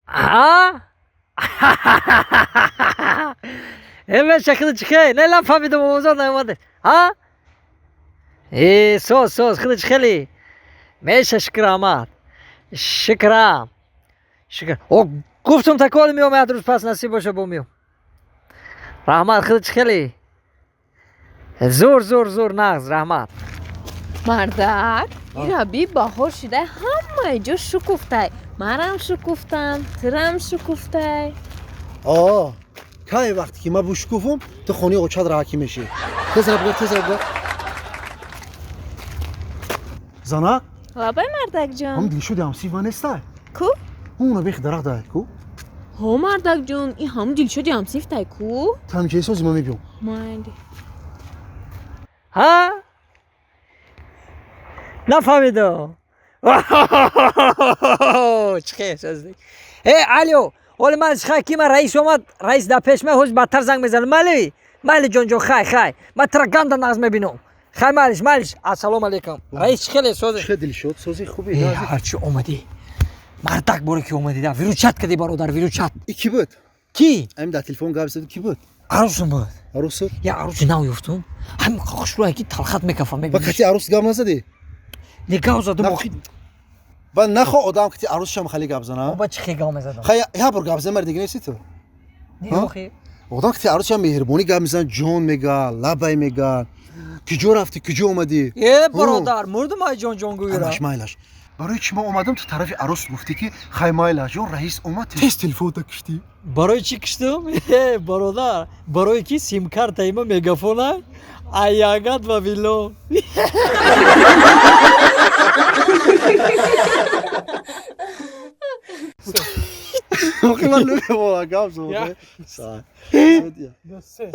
А? Меша худо чихе? Не нафаҳмидам, овозо наомада. А? Э, соз, соз, худо чихели? Меша, шукр, раҳмат. Шукрам. Шукр. О, гуфтум такол меом, як рӯз пас насиб боша бо меом. Раҳмат, худо чихели? Зур, зур, зур, нағз, раҳмат. Мардак, ираби баҳор шудай, ҳамаи ҷо шукуфтай. Марам шукуфтам, тирам шукуфтай. О, кай вақте ки ман бушкуфум, ту хонаи очат раҳакӣ мешӣ. Тез ра бугар, тез ра бугар. Занак? Лабай, мардакҷон. Ҳам Дилшоди ҳамсиф ман нестай? Ку? Уна бехи дарахт дай ку? Ҳо, мардакҷон, ин ҳам Дилшоди ҳамсифтай ку? Ту ҳамҷаи сози, ман мебиём. Майли. Ҳа? Нафаҳмидам. Чихе соз? Э, алё, оли ман хай ки ман раис омад, раис дар пеш ман ҳоз бадтар занг мезанам. Майли? Майли ҷонҷон, хай, хай. Ман тира ганда нағз мебинам. Хай, майлиш, майлиш. Ассалому алайкум. Раис, чихеле сози? Чихе, Дилшод, сози, хуби? Э, ҳарчи омадӣ. Мардак, боре ки омадӣ да. Выручать кардӣ, бародар, выручать. И ки буд? Ки? Ами дар телефон гап зад, ки буд? Арӯсум буд. Арӯсу? Я арӯси нав ёфтум. Ҳамин хушрӯя ки талхат мекафам, Ба мебинӣ. кати арӯс гап назадӣ? Не, гап задум охи. Ба нахо одам кати арӯсшам хеле гап зана? Ба чӣ хе гап мезадам? Хай, як бор гап зан, мар дига нести ту. Не, Ҳа? охи. Одам кати арӯсшам меҳрубонӣ гап мезан, ҷон мега, лабай мега. Куҷо рафтӣ, куҷо омадӣ? Э, бародар, мурдум ай ҷон ҷон гӯира. Ҳамаш майлаш. Барои чӣ ма омадам, ту тарафи арӯс гуфтӣ ки хай майлаш, ё раис омад, тез телефонта киштӣ? Барои чӣ киштум? Э, бародар, барои ки симкартаи ма мегафона аягат ва вило. Охи ман намемонам гап зад. Я. Сай. Ду, се.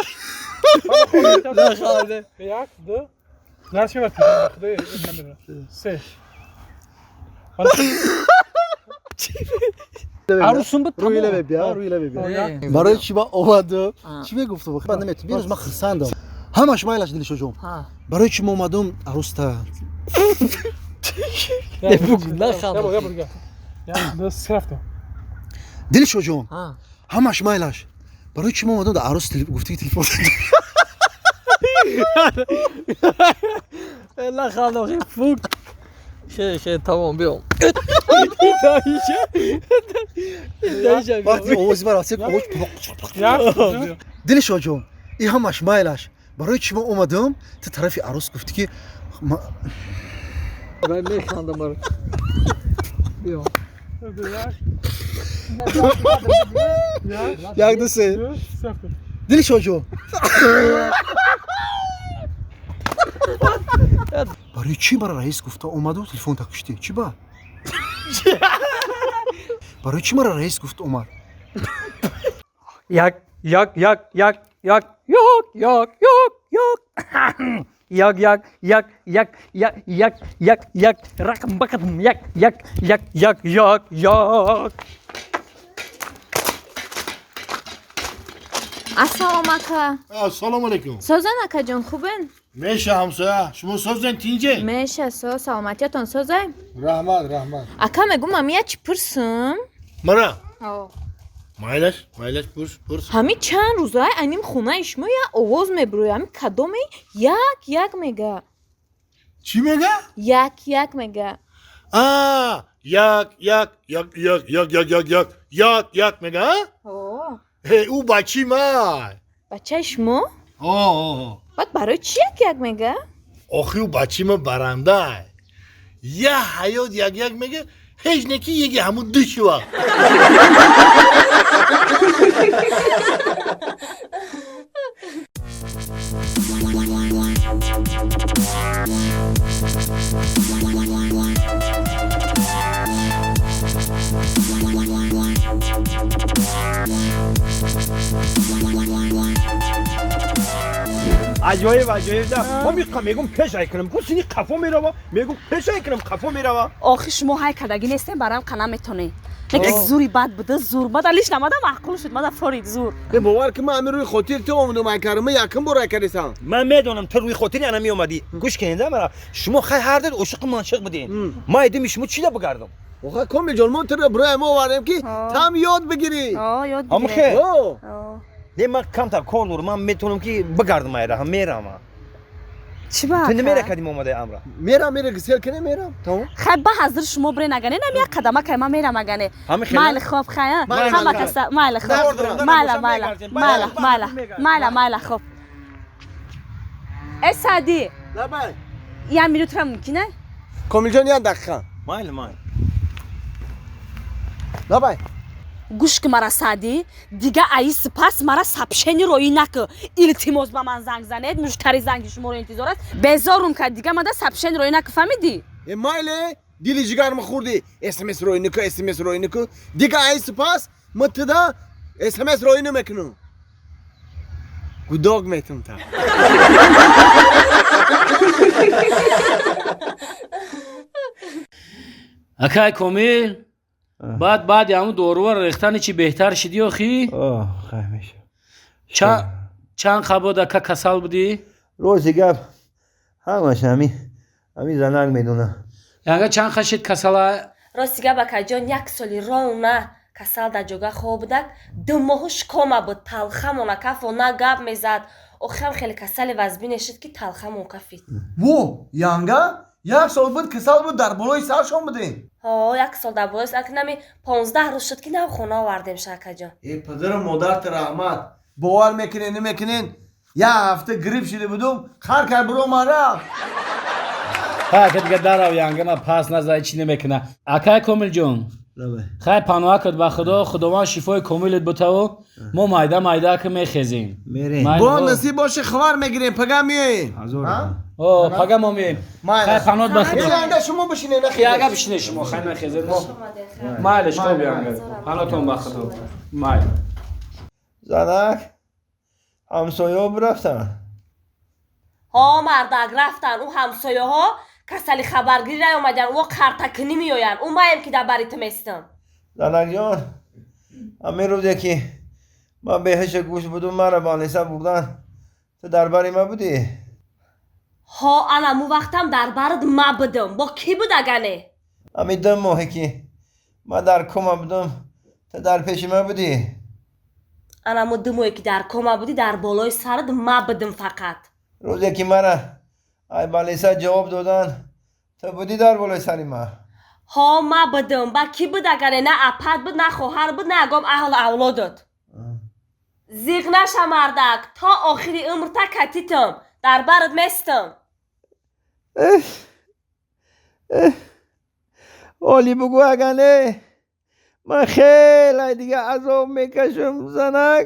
Нахалде. Як, ду. Нарчи вақти худои намедонам. Се. Арӯсум буд. Рӯи Тамом. лабе бия, рӯи лабе бия. Э. Барои чӣ ман омадам? А. Чӣ мегуфтам? Ман наметонам. Бирӯз ман хурсандам. Ҳамаш майлаш, Дилшоҷон. Ҳа. Барои чӣ ма омадам, арӯста? Не, бугу, наханд. Я бор, я. Як, ду, се рафтам. Дилшоҷон, Ҳа. ҳамаш майлаш. Барои чӣ ма омадам, дар арӯс гуфтӣ ки телефон Э, наханд охи, фук. Хе, хе, тамом, биём. Даиша. Даиша. Вақти овози ман рафт, овоз. Як, ду. Дилшоҷон, и ҳамаш майлаш. Барои чӣ ма омадам, ту тарафи арӯс гуфтӣ ки Вай механдам бар. Биём. Ду, як. Як, Як, ду, се. ду, се рафтам. Дилшоҷон. Барои чӣ мара раис гуфта омаду телефонта киштӣ? Чӣ ба? Барои чӣ мара раис гуфт омад? Як, як, як, як, як, як, як, як, як. Як, як, як, як, як, як, як, як, рақам бақатм, як, як, як, як, як, як. Ассалом, ака. Ассалому алайкум. Созан, акаҷон, хубен? Меша, ҳамсоя, шумо созен, тинҷе? Меша, со, саломатиятон созай? Раҳмат, раҳмат. Ака, мегум, ами я чӣ пурсум? Мара? Майлаш, майлаш, пурс, пурс. Ҳами чанд рӯзай аним хонаи шумо я овоз мебурояд, ами кадоме як як мега. Чӣ мега? Як як мега. А, як, як, як, як, як, як, як, як, як, як мега, а? О. Э, ӯ бачи май. Бачаи шумо? О, Баъд барои чӣ як як мега? охи ӯ бачи ма барандай. Я ҳаёт як як мега, ҳеҷ не ки яги ҳамун ду шува. Аҷоиб, аҷоиб да. Ма мегум, пешай кунам ку, сини қафо мерава, мегум, пешай кунам, қафо мерава. Охи, шумо ҳай кардагӣ нестем, барам қа наметонем. Лекин зури бад буда, зур мада лиш намада, маъқул шуд, мада форид зур. Не, бовар ки, ман ҳамин рӯи хотири ту омадам, айкарма якум бор айкарисам. Ман медонам, ту рӯи хотири ана меомадӣ. Гӯш кунед, мара шумо хай ҳар дед ошиқи маншиқ будем. Ман идими шумо чида бигардам? Охе Комил ҷон, мо туро барои мо овардем ки там ёд бигирӣ. Ёд Ҳам бигирем. хе. О, Не, ман камтар кор дорам, ман метавонам ки бигардам айра, ҳам мерам. Чӣ ба? Ту намера кадим омадаи амра. Мерам, мера гисел кане мерам. Тамом. Хай, ба ҳазир шумо бирен агане, нам як қадама кай ман мерам агане. Ҳами хеле? Майли, хоб, хай, Майли, ҳама майли. каса, майли, хоб. Кор дорам. Майла, майла, майла, майла, майла, майла, хоб. Э, Саъдӣ, Лабай. як минутра мумкина? Комил ҷон, як дақиқа. Майли, майли. Лабай. Гӯш ки мара, Саъдӣ, дига аи сипас мара сообщение роӣ накӣ. Илтимос, ба ман занг занед, муштари занги шуморо интизор аст. Безорум кард, дига мада сообщение роӣ накӣ, фаҳмидӣ? Э, майле, дили ҷигарма хӯрдӣ. СМС роӣ нику, СМС роӣ нику. Дига ай сипас ма туда СМС роӣ намекунам. Гудок метум та. Акай Комил, баъд баъди ҳамун доруа рехтани чӣ беҳтар шидӣ охӣ? Хай меша. Чанд қабод ака касал будӣ? Рости гап, ҳамаш ҳами занак медона. Янга чанд қашид касала? Рости гап, акаҷон, як соли рона касал дар ҷога хоб будак, 2 моҳу шикома буд, талхамона кафо на гап мезад. Охирам хеле касали вазбине шуд, ки талхамон кафид. Во, янга, як сол буд касал буд, дар болои саршон будем. Ҳо, як сол дар болои сар, нами 15 рӯз шуд, ки нав хона овардем ша, акаҷон. Э, падару модарта раҳмат. Бовар мекунен, намекунен, як ҳафта грипп шида будум, хар кар биро ман рафт. Ха, ака, дига дарав, янга ма пас назай чӣ намекуна. Акай Комилҷон, хай, паноҳ кад ба Худо, Худованд шифои комилат бутаву мо майда майда ки мехезем. Мерем. Майли, Бо ҳо. насиб боше, хабар мегирем, пага меоем. О, пага мо меем. Хай, паноҳ ба Худо. Янга, шумо бишине, нахезед. Яга бишине шумо, хай, нахезед мо. Майлеш, хоб, янга. Паноҳтон ба Худо. Майли. Занак, ҳамсояҳо бирафтанд. Ҳо, мардак, рафтан. Ӯ ҳамсояҳо касали хабаргирӣ наёмадян, ӯ қартакунӣ меоянд. Ӯ маем, ки дар бари ту местам. Занакҷон, ҳамин рӯзе ки ман беҳушу гӯш будум, маро больница бурдан, ту дар бари ма будӣ? Ҳо, анаму вақтам дар бард ма будум, бо кӣ буд агане? Ҳамин 2 моҳе ки ман дар кома будум, ту дар пеши ма будӣ? Анаму 2 моҳе ки дар кома будӣ, дар болои сард ма будум фақат. Рӯзе ки мара ай больница ҷавоб додан, ту будӣ дар болои сари ма? Ҳо, ма будум, ба кӣ буд агане? На апат буд, на хоҳар буд, на ягом аҳлу авлодот. Зиғ наша, мардак, то охири умрта катитам, дар бард местам. Оли бугӯ агане, ман хеле дига азоб мекашам, занак.